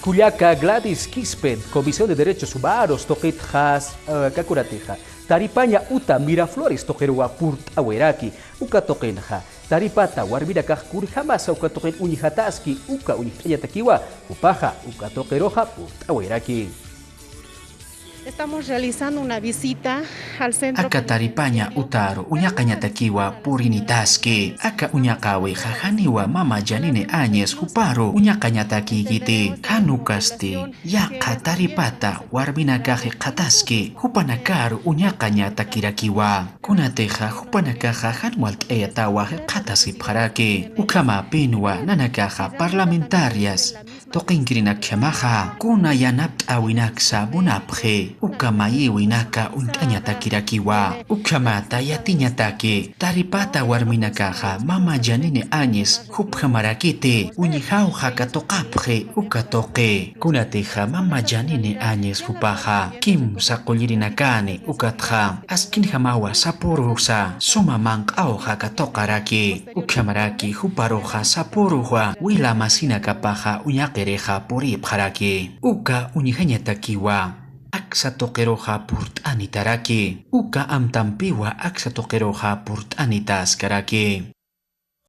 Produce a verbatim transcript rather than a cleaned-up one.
Kullaka Gladys Quispe, Comisión de Derechos Humanos tuqitxa, eh, kakunatixa taripaña uta Miraflores tuqiruwa purt'awiraki. Uka tuqinxa taripata warminakax kunjamasa uka tuqin uñjataski, uka uñjt'añatakiwa, jupaxa uka tuqiruxa purt'awiraki. Estamos realizando una visita al centro. Aka taripaña utaru uñaqañatakiwa purinitaski. Aka uñaqäwixa janiwa mama Janine Áñez juparu uñaqañatakïkiti. Jan ukasti yaqha taripata warminakax jikxataski, jupanakaru uñaqañatakirakiwa. Kunatixa jupanakaxa jan walt'ayatawa jikxatasipxaraki. Ukhamäpinwa nanakaxa parlamentarias tuqinkirinakjamaxa kuna yanapt'äwinaksa munapxi uka mayiwinaka uñt'añatakirakiwa. Ukhamata yatiñataki taripata warminakaxa mama Janine Áñez jupjamarakiti uñjawxa katuqapxi uka tuqi. Kunatixa mama Janine Áñez jupaxa kimsa qullirinakani ukatxa askinjamawa sapürusa suma manq'awxa katuqaraki. Ukhamaraki juparuxa sapüruxa wila masinakapaxa uñaqirixa puripxaraki. Uka uñjañatakiwa aksa tuqiruxa purt'anitaraki. Uka amtampiwa aksa tuqiruxa purt'anitaskaraki.